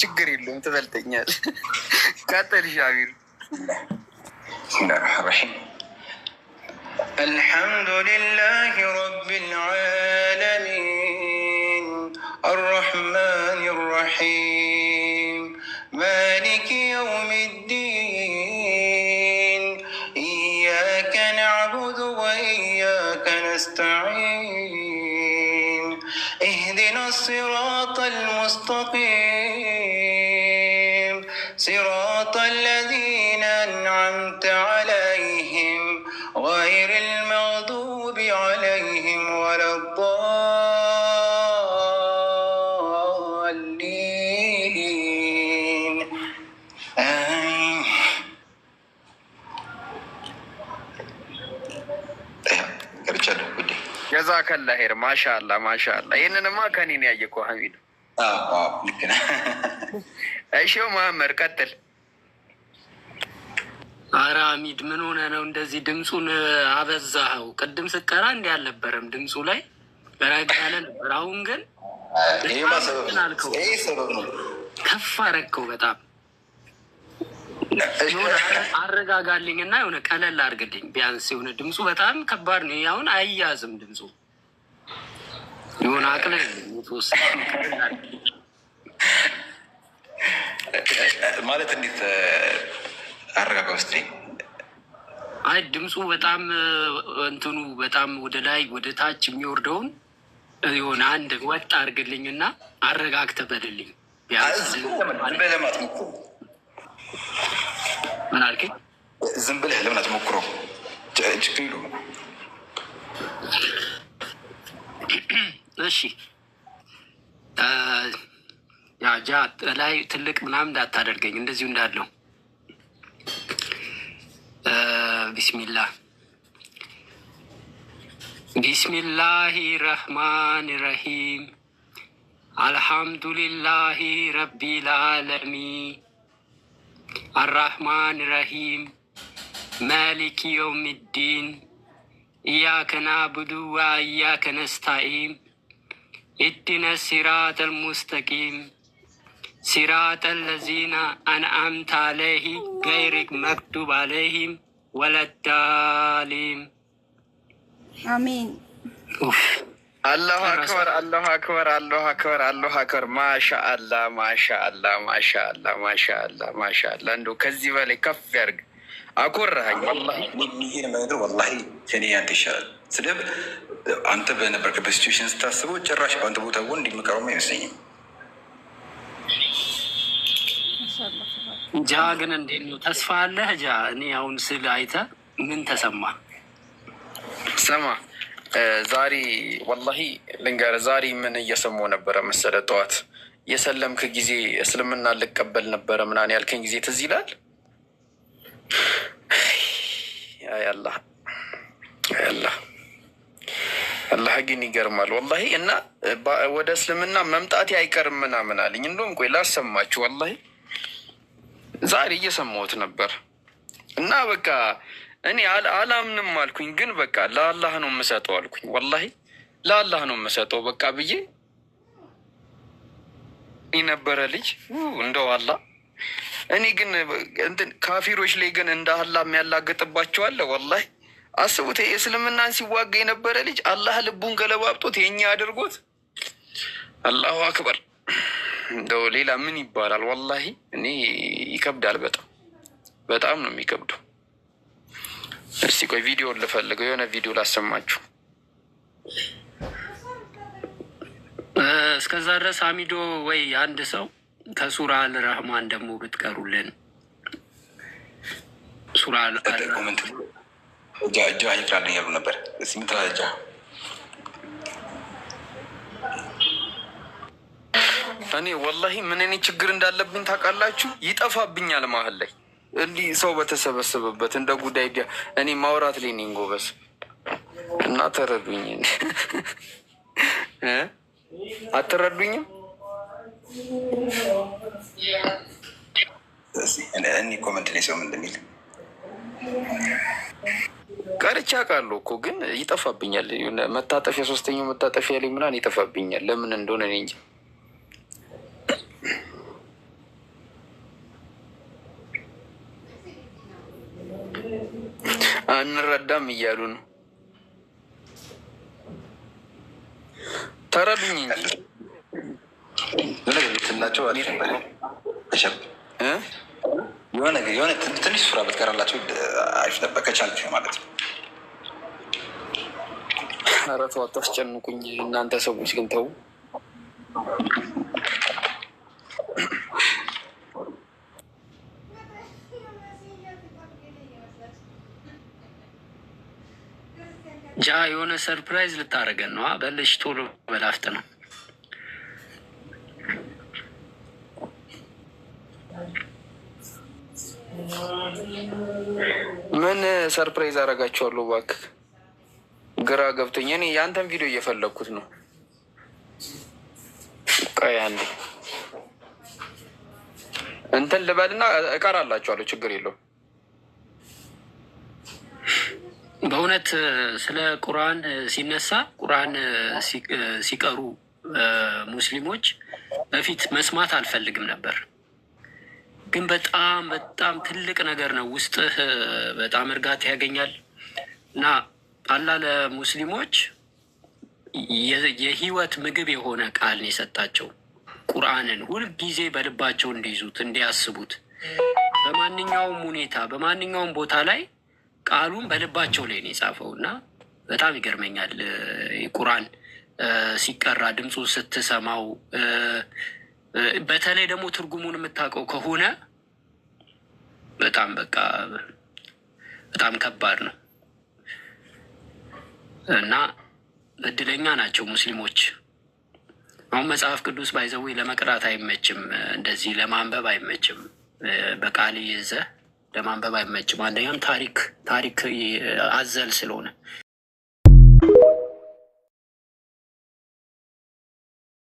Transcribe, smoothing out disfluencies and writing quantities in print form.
ችግር የለውም ትበልጠኛል። ቀጥል ሻሚር። بسم الله الرحمن الرحيم. الحمد لله رب العالمين، الرحمن الرحيم، مالك يوم الدين، إياك نعبد وإياك نستعين، اهدنا الصراط المستقيم، صراط الذين أنعمت عليهم، غير المغضوب عليهم ولا الضالين. آمين. ቀርቻለሁ ውዴ። ጀዛከላ ኸይር። ማሻአላ ማሻአላ። ይህንንማ ከኔ ነው ያየከው ሐሚድ። አዎ፣ ልክ ነህ። እሺ መሀመድ ቀጥል። ኧረ አሚድ ምን ሆነ ነው እንደዚህ ድምፁን አበዛኸው? ቅድም ስቀራ እንዲህ አልነበረም። ድምፁ ላይ ረጋ ያለ ነበር። አሁን ግን ይሄማ በጣም ሰበብ እንትን ነው። አልከው፣ ይሄ ሰበብ ነው። ከፍ አረግከው በጣም። የሆነ አረጋጋልኝ እና የሆነ ቀለል አድርግልኝ ቢያንስ። የሆነ ድምፁ በጣም ከባድ ነው። ይሄ አሁን አይያዝም ድምፁ። የሆነ አቅልልኝ የተወሰነ ቀለል አድርግልኝ። ማለት እንዴት አረጋጋ ውስጥ አይ ድምፁ በጣም እንትኑ በጣም ወደ ላይ ወደ ታች የሚወርደውን የሆነ አንድ ወጥ አድርግልኝና አረጋግተህ በልልኝ ቢያንስ። ዝም ብለህ ለምን አትሞክረው? ምን አልከኝ? ዝም ብለህ ለምን አትሞክረው? ችግር የለውም። እሺ ያ ጃ ላይ ትልቅ ምናምን እንዳታደርገኝ እንደዚሁ እንዳለው። ቢስሚላህ ቢስሚላሂ ረህማን ረሂም አልሐምዱሊላሂ ረቢል ዓለሚን አራህማን ረሂም ማሊክ የውሚዲን ኢያከ ናዕቡዱ ወኢያከ ነስተዒን اهدنا الصراط المستقيم صراط الذين أنعمت عليهم غير المغضوب عليهم ولا الضالين። አሚን። ኡፍ። አላሁ ጨረሰ። አክበር፣ አላሁ አክበር፣ አላሁ አክበር፣ አላሁ አክበር። ማሻአላ ማሻአላ ማሻአላ ማሻአላ ማሻአላ። እንደው ከዚህ በላይ ከፍ ያርግ። አኮራኸኝ ወላሂ። ይሄን ነገር ወላሂ ከኔ ያንተ ይሻላል። ስድብ አንተ በነበርክበት situation ስታስበው ጭራሽ በአንተ ቦታ ጎን እንዲመቀረው አይመስለኝም። ማሻአላህ ተባረክ። ጃ ግን እንዴት ነው? ተስፋ አለህ ጃ? እኔ አሁን ስል አይተህ ምን ተሰማ? ስማ ዛሬ ወላሂ ልንገርህ፣ ዛሬ ምን እየሰማሁ ነበረ መሰለህ? ጠዋት የሰለምክ ጊዜ እስልምና ልቀበል ነበረ ምናምን ያልከኝ ጊዜ ትዝ ይላል። አይ አላህ፣ አይ አላህ፣ አላህ ግን ይገርማል ወላሂ። እና ወደ እስልምና መምጣቴ አይቀርም ምናምን አለኝ። እንደውም ቆይ ላሰማችሁ፣ ወላሂ ዛሬ እየሰማሁት ነበር። እና በቃ እኔ አላምንም አልኩኝ፣ ግን በቃ ለአላህ ነው የምሰጠው አልኩኝ። ወላሂ ለአላህ ነው የምሰጠው በቃ ብዬ የነበረ ልጅ እንደው አላህ እኔ ግን እንትን ካፊሮች ላይ ግን እንደ አላህ የሚያላግጥባቸው አለ። ወላሂ አስቡት፣ እስልምናን ሲዋጋ የነበረ ልጅ አላህ ልቡን ገለባብጦት የኛ አድርጎት። አላሁ አክበር። እንደው ሌላ ምን ይባላል? ወላሂ እኔ ይከብዳል፣ በጣም በጣም ነው የሚከብደው። እስቲ ቆይ ቪዲዮ ልፈልገው፣ የሆነ ቪዲዮ ላሰማችሁ። እስከዛ ድረስ አሚዶ ወይ አንድ ሰው ከሱራ አልረህማን ደግሞ ብትቀሩልን ሱራ comment ጃ ይቅራልኝ ያሉ ነበር። እስኪ ምን ትላለህ ጃ? እኔ ወላሂ ምን እኔ ችግር እንዳለብኝ ታውቃላችሁ? ይጠፋብኛል መሀል ላይ እንዲህ ሰው በተሰበሰበበት እንደ ጉዳይ እኔ ማውራት ላይ ነኝ ጎበዝ፣ እና ተረዱኝ እ አትረዱኝም? እስኪ እኔ comment ላይ ሰው ምን እንደሚል ቀርቼ አውቃለሁ እኮ ግን ይጠፋብኛል። የሆነ መታጠፊያ ሶስተኛው መታጠፊያ ላይ ምናምን ይጠፋብኛል። ለምን እንደሆነ እኔ እንጃ። አንረዳም እያሉ ነው። ተረዱኝ እንጂ። የሆነ ነገር ብትላቸው አሪፍ ነበር። እ? የሆነ ትንሽ ሱራ ብትቀራላቸው አሪፍ ነበር፣ ከቻልክ ማለት ነው። ኧረ ተው አታስጨንቁኝ እናንተ ሰዎች ግን ተው። ጃ የሆነ surprise ልታደርገን ነው። በልሽ ቶሎ በላፍጥ ነው። ምን surprise አደርጋቸዋለሁ? እባክህ ግራ ገብቶኝ እኔ የአንተን ቪዲዮ እየፈለግኩት ነው። ቆይ አንዴ እንትን ልበልና እቀራላችኋለሁ። ችግር የለውም። በእውነት ስለ ቁርአን ሲነሳ፣ ቁርአን ሲቀሩ ሙስሊሞች በፊት መስማት አልፈልግም ነበር። ግን በጣም በጣም ትልቅ ነገር ነው። ውስጥህ በጣም እርጋታ ያገኛል እና አላህ ለሙስሊሞች የህይወት ምግብ የሆነ ቃል ነው የሰጣቸው። ቁርአንን ሁልጊዜ በልባቸው እንዲይዙት፣ እንዲያስቡት፣ በማንኛውም ሁኔታ በማንኛውም ቦታ ላይ ቃሉን በልባቸው ላይ ነው የጻፈው እና በጣም ይገርመኛል። ቁርአን ሲቀራ ድምፁን ስትሰማው፣ በተለይ ደግሞ ትርጉሙን የምታውቀው ከሆነ በጣም በቃ በጣም ከባድ ነው እና እድለኛ ናቸው ሙስሊሞች። አሁን መጽሐፍ ቅዱስ by the way ለመቅራት አይመችም፣ እንደዚህ ለማንበብ አይመችም። በቃል ይዘህ ለማንበብ አይመችም። አንደኛም ታሪክ ታሪክ አዘል ስለሆነ።